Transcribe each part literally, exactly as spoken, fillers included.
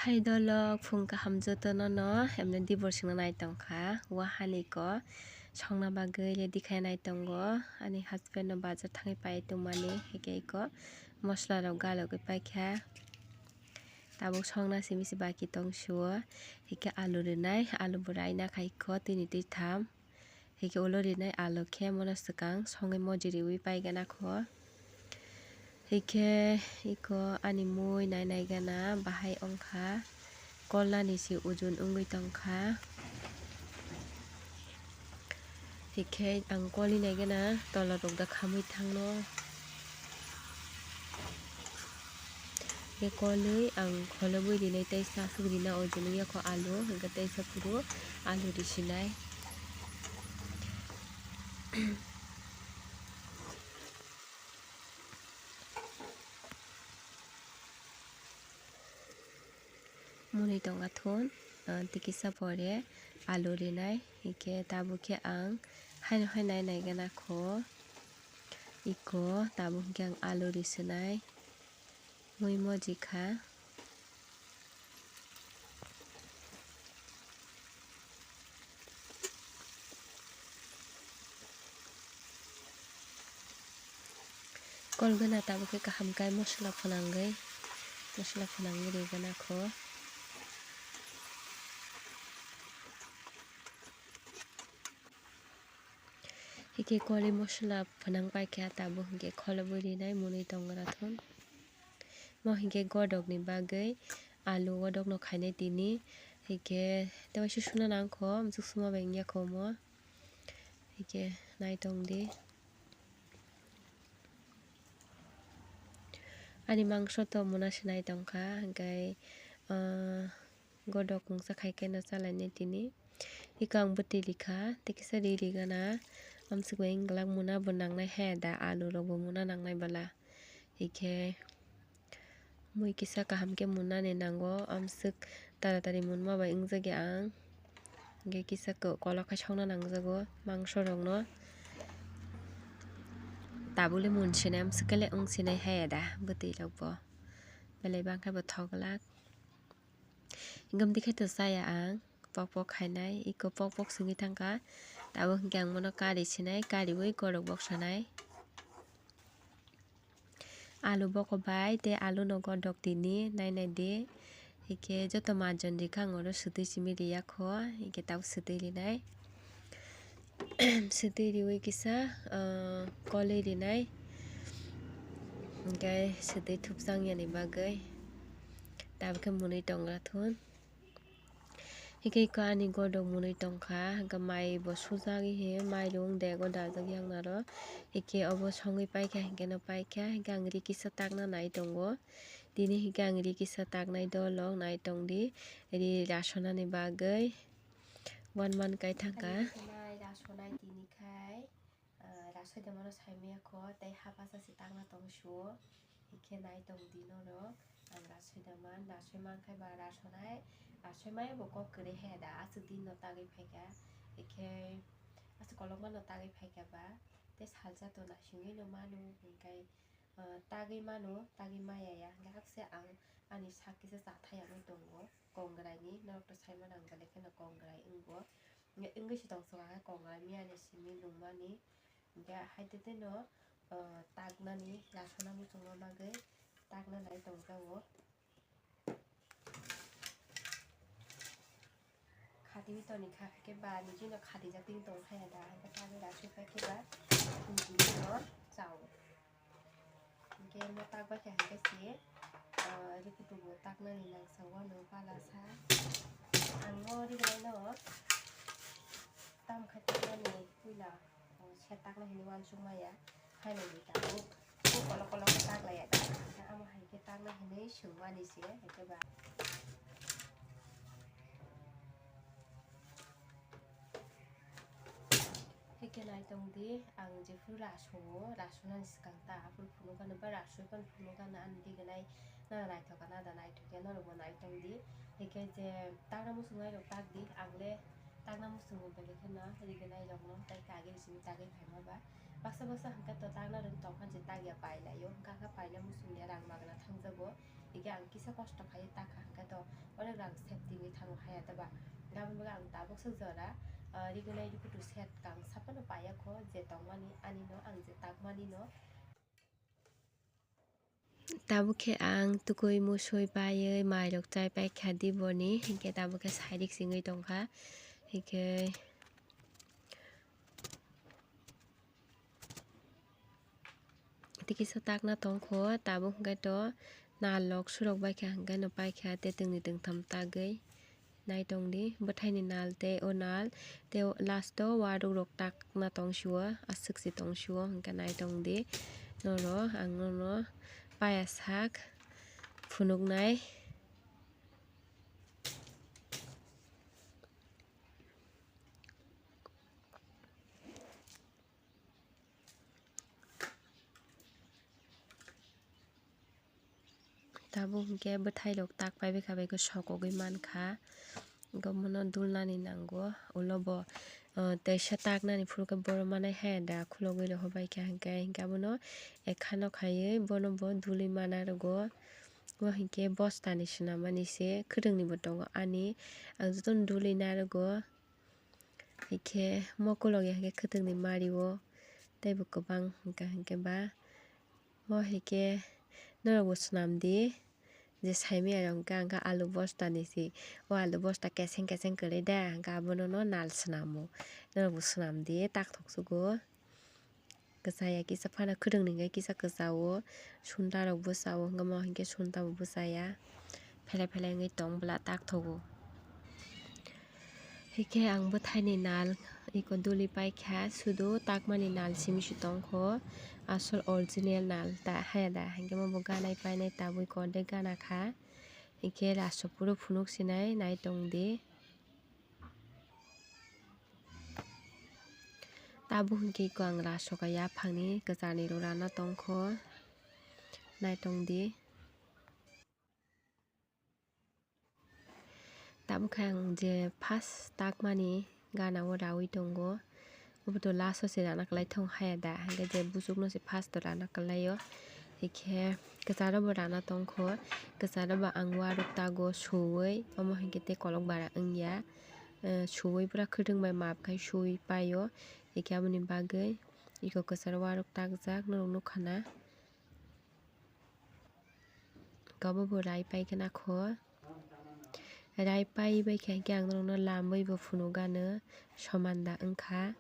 Hai dolok, phung kaham jotono no, emne dibor singna nai tongkha. Wahani ko songna bagwi ready khai nai tongo. Ani husband no bazar thangwi pai tongmani, hike iko mosla rok galogwi paikha. Tabuk songna simi se baki tong suo. Hike alu rinai, alu bo raina khai kho tini twi tham. Hike ulo rinai alu khe mono swkang songwi moji riwi paigana kho. Hike iko ani mui nai nai gana bahai ongkha, kolnani se ujun wngwi tongkha. Hike ang koli nai gana tola rok da khamwi thangno. Hike kolwi ang kholobwi rinai tei sa aswk rina ujun wngya kho alu, hingkhe tei sa phuru alu risinai. Mwnwi tongkha thun, ah, tei kisa pore alu rinai, hingkhe tabuk khe ang haino hai nai nai gana kho. Iko tabuk hingkhe ang alu risinai, mui moji kha. Kolgana tabuk khe kaham kai mosla phwnangwi, mosla phwnangwi rigana kho. Hike koli mosla phwnang paikha tabuk hingke kholobwi rinai mwnwi tongra thun. Mo hingke godokni bagwi alu godokno khainai tini, hingke tewaisa suna nangkho, amsuk suma bai wngya kho omo. Hingke naitongdi. Ani mangso to muna se naitongkha, hingke, ah, godok mungsa khaikhe no chalainai tini. Iko ang bwtwi rikha, tei kisa ri rigana. Amsuk bai wng glak muna bo nangnai haya da, alu rok bo muna nangnai bwla. Hikhe mui kisa kaham khe munani nango, amswk taratari munma bai wngjakya ang. Hingke kisa ko-, kolok khai songna nangjago mangso rokno. Tabukle mun sinai, amswk kele wng sinai haya da bwtwi rokbo. Belai bangkhe bo thok glak. Hingke amtwi khe to chaya ang, pok pok khainai, iko pok pok singwi thangkha. Tabuk hingke ang bono kari sinai, kariwi gorok bok sanai. Alu boko bai tei alu no godok tini nai nai di. Hingke joto majon rikha ang oro swtwi simi riya kho, hingke tabuk swtwi rinai. Swtwi riwi kisa, ah, kolwi rinai. Hingke swtwi thupsang yani bagwi. Tabuk khe mwnwi tongra thun. Hingke iko ani godok mwnwi tongkha, hingke mai bo sujagwi he, mai rung dego dajak yang naro. Hingke obo songwi paikha, hingke no paikha, hingke ang ri kisa takna nai tongo. Tini hingke ang ri kisa taknai dolok nai tongdi, ri rasonani bagwi. One month kai thangkha. Nai rasonai tini khai. Ah, rasoi da mano sai maya kho, tei hapasa se takna tong suo. Hikhe nai tong di norok. Ang rasoi da man, rasoi man khai ba rasonai, rasoi maya bo kok kwrwi he da, aswk din no tagwi phaikha. Hikhe aswk kolokma no tagwi phaikha ba, tei salsa to naisingwi no manu, hingkai, ah, tagwi mano, tagwi maya ya, hingke hakse ang ani sak kisa cha thai yangwi tongo, kongrai ni, norok to sai mano ang belai kheno kongrai wngo. Hingke wngwi se tong chwng khe kongrai miyani simi nungmani. Hingke hai tei tei no, ah, taknani rasona muchungma bagwi takna nai tongjago. Khatiwi toni kha khe ba nini no khatijak tini tong kha ya da, hingke tagwi rasui pai khe ba nini no chao. Hingke mo tak bai kha hingke se, ah, rikutu bo taknani nangsa wano pala sa. Ang mo rignai no tam khai taknani puila, oh, se takna hini wansuk maya. Haino ni tabuk, bo kolok kolok tak laya da. Amo hai khe takna hinwi swngmani se, hai khe ba. Hai khe nai tong di, ang jephuru raso-o, rasonani swkang ta aphuru phunukgano ba rasoi phano phunukgano ani rignai nana naithok gana da naithok ya norokbo nai tong di. Hai khe je takna muchungnai rok tak di, ang le takna muchungo belai kheno rignai rokno tei kagwi simi tagwi phaima ba. Baksa baksa hwnkhe to takna rwng tongkha je takya pailaio, hwnkha khe paina muchungya rang magwna thangjago. Hingke ang kisa kosto kaiye taka hingke to onek rang safety ni thango haya da ba. Aboni bagwi ang tabuk se jora, ah, rignai rikutu set kang saphano paiya kho je tongmani ani no ang je takmani no. Tabuk khe ang tukui musui paiwi mairok chai paikha diboni, hinkhe tabuk khe sairik singwi tongkha. Hinkhe tei kisa takna tongkho, tabuk hinkhe to nal rok surok baikha hinkhe no paikha tei twngni twngtham tagwi. Naitong di, bwthaini nal tei o nal tei o last o waruk rok takna tong sio, aswk se tong sio, hingkhe naitong di. Noro ang nono paya sak phunuknai. Tabuk hinkhe bwthairok tak paibaikha bai khe sokogwi mankha. Hinkhe bono dulnani nango, ulo bo, ah, teisa taknani phuru khe bohrok manai hai da khulogwi rw hobaikha hinkhe, hinkhe abono ekhano khaiwi bono bo dulwi mana rwgo. Bo hinkhe bostani swnamani se, kwrwngni bo tongo ani, ang jotono dulwi narwgo. Hinkhe mokolog ya hinkhe khwtwngni mario teibo kwbang hwnka hinkhe ba. Mo hinkhe norokbo swnam di, je saimaya rok hinkhe ang khe alu bosta ni si, o alu bosta keseng keseng kwrwi da, hinkhe abono no nal swnamo. Norokbo swnam di, tak thok sugo. Kwchaya kisa phano khwrwngni hinkhe kisa kwchao, sunta rok bwchao, hinkhe mo hinkhe sunta bo bwchaya, phele phele wngwi tong bwla tak thogo. Hinkhe ang bwthaini nal iko duli paikha, sudu takmani nal simi se tongkho, asol original nal ta haya da, hinkhe mo bo ganai painai tabwi kode gana kha, hinkhe last o phuru phunuk sinai nai tong di. Tabuk hinkhe iko ang rasoka yaphangni kwcharni rok rana tongkho, naitong di. Tabuk khe ang je first takmani gana o raui tongo, obo to last o se rana kwlai thung haya da, hinkhe je buchuk no se first o rana kwlai o, hinkhe kwcharo bo rana tongkho, kwcharo bo ang waruk tago suui, omo hinkhe tei kolok bara wngya. Eh, suui pura khwtwng bai map khai suui paio, hinkhe aboni bagwi iko kwcharo warok takjak norok nukha na. Iko bo rai pai khna kho, rai pai bai khe hinkhe ang norokno lamwi bo phunuk gano soman da wngkha,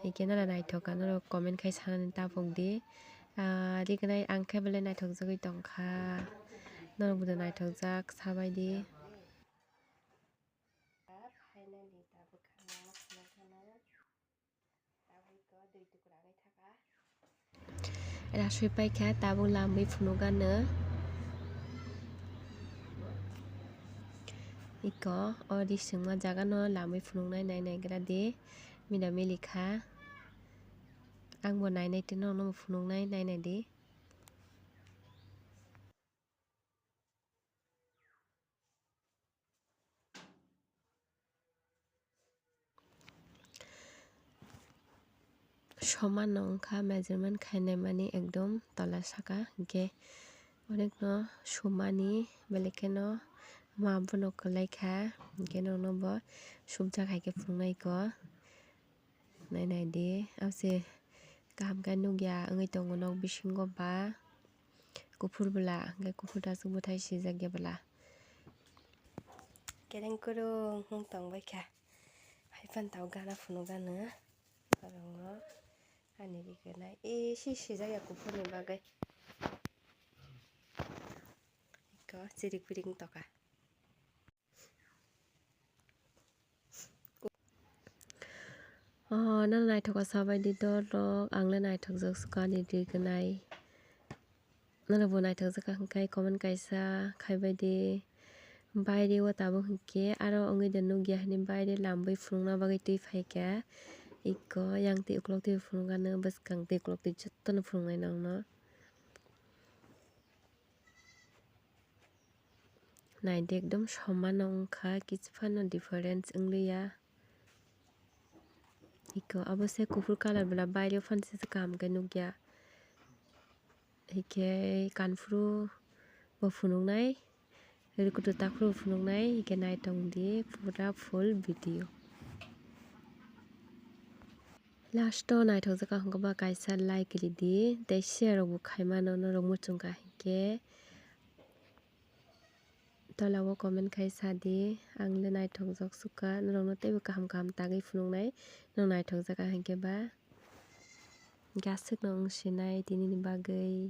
hinkhe noro naithok kha norok comment khai sanani ta phok di. Ah, rignai ang khe belai naithok jagwi tongkha, norok bo naithok jak sabai di. Finally tabuk kha phunuk gano. Tabuk iko dui tukra wngwi thaka. Rasui paikha tabuk lamwi phunuk gano. Iko o risingma jaga no lamwi phunuknai nai naigra di. Mida mili kha. Ang bo nai nai tei norok no bo phunuknai nai nai di. Soman no wngkha measurement khainai mani ekdom tola saka, hinkhe onek no sumani belai kheno ma bono kwlai kha, hinkhe nono bo sumjak hai khe phunuknai kho. Nai nai di, abo se kaham khe nukya wngwi tongo nok bisingo ba. Kuphur bwla, hwnkhe kuphur tasuk bwthai sijak ya bwla. Kereng kurung wng tong bai kha. Hai phano tabuk gana phunuk gano. Borokno ani rignai. E, si sijak ya kuphurni bagwi. Iko chirik pirik wng tongkha. Oh, nang naithok kha sabai di dorok, ang le naithok jak suka ni rignai. Norok bo naithok jak kha hwnkhe comment kaisa khaibai di. Baire o tabuk hwnkhe aro wngwi da nukya hwnwi baire lamwi phunukna bagwi twi phaikha. Iko yang twi ukulok twi phunukgano, bwskang twi ukulok twi jotono phunuknai nokno. Naidi ekdom somano wngkha, kichu phano difference wngliya. Iko abo se kuphur colour bwla baire phano se kaham khe nukya. Hikhe kanphuru bo phunuknai, rwkutu takhuk bo phunuknai, hwnkhe naitong di pura full video. Last o naithokjak ang hwnkhe ba kaisa like ridi, tei share rokbo khaimano norok muchungkha hinkhe. Tola o comment khai sa di, ang le naithokjak sukha, norokno teibo kaham kaham tagwi phunuknai, norok naithokjak ang hinkhe ba. Gaswk no wng sinai tini ni bagwi.